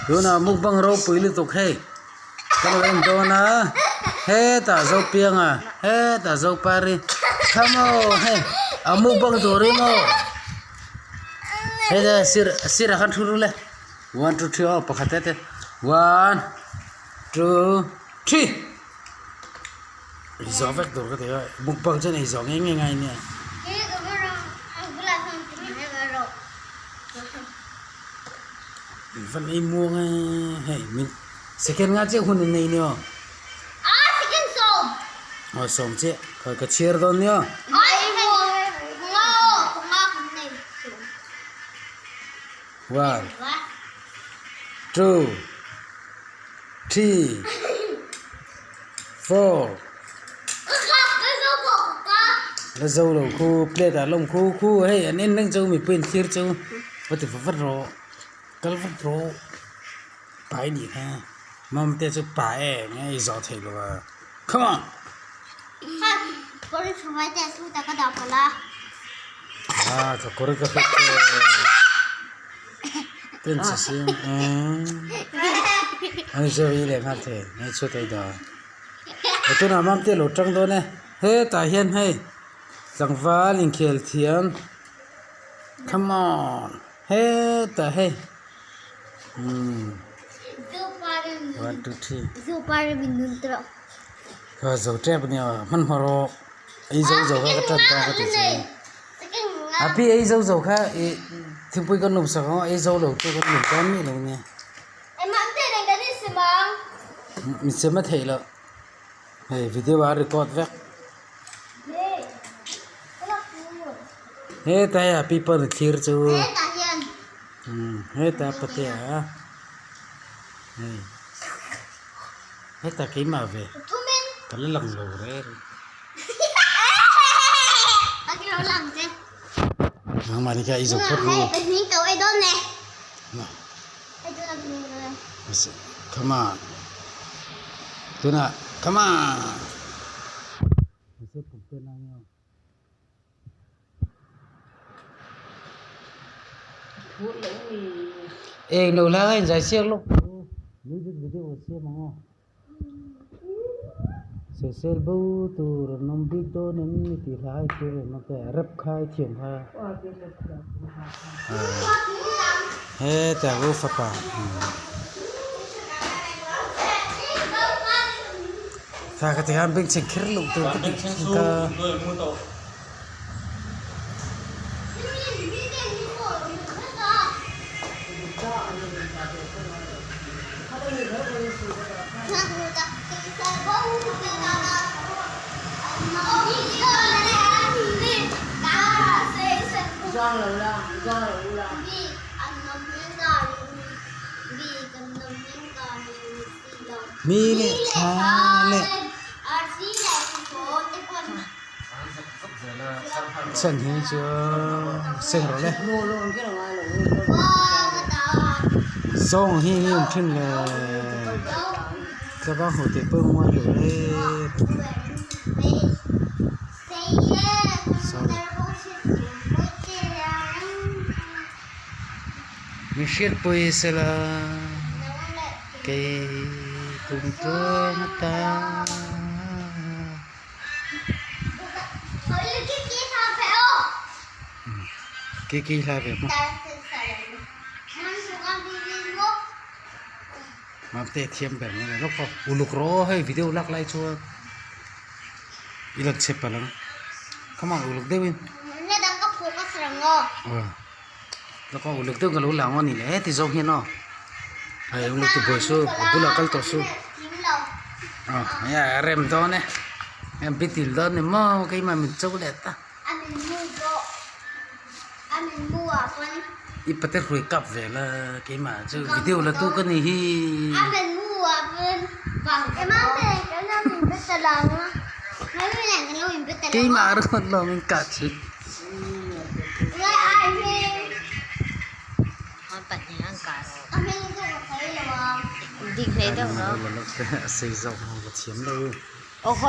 Tunah mukbang ropui lutuk hei ka lo en dawn a hetah Zopianga hetah Zopari come on hei a mukbang tur hi maw heta sir sirah khan thu ru le one two three aw pakhat te te one two three. Ei zawh vek tur ka ti a, mukbang chuan ei zawh ngei ngei ngai nia. Van ei muang e hei min second nga chiah hun in nei nia. Aw sawm chiah ka ka chhiar dawn nia. One two three four la zo lo khu plate ah lawm khu khu hei an en reng chu mipui an thlir chu va ti vat vat rawh kal vat rawh pai nih kha mum te chu pa em nge i zawh theih loh a come on. Ah ka kawr ka hret che ten che si ani chu i leh nghal thei nge chhuat a i dah a tunah mam te a lo tang dawn e hetah hian hei tlangval inkhel thiam come on hetah hei umm one two three kha zo tep ania hmanhmawh rawh. Ei zo zo kha ka tan ta ka ti che a pi ei zo zo kha i thingpui kan lum sak ang a ei zo lo chu kan lum tan miah lo nia mi sem a theih loh hei video ah a record vek hetah hei a pi pawn a thlir chu hetah patea hei. Heta keimah ve ka la lang lo reng. Nangmah ni kha i zo phawt ru. Come on. Tunah come on. Eng lo la in zai siak lawk tur music video a siam ang aw sawisel bo tur an awm bik dawn em ni tih hla a intir em a rap kha i thiam kha hetah u fapa Tha ka ti khan bengchheng kher loh tur ka tih thin kha. Mi leh thla leh chhan hi chu seng rawh le zawng hi hi awm thin le tlangval ho te pawh ngawi lo le sorry min hriatpui sela. Kei kum tluang atan. Ki ki hla ve maw. Mamte thiam ber mai lawk aw. Uluk rawh hei video lak lai chuan i lang chhe palh ang. Come on uluk deuhin. Lawk aw uluk deuh ka lo lang aw ni le ti zawk hian aw hei uluk ti buai su a bulah kal tawh su aw hei a rem dawn e hei bitil dawn ni maw keimah min cho leh ta i pate hruai kap ve la keimah chu video la tu ka ni hi. Keimah ringawt lawm in kah thin.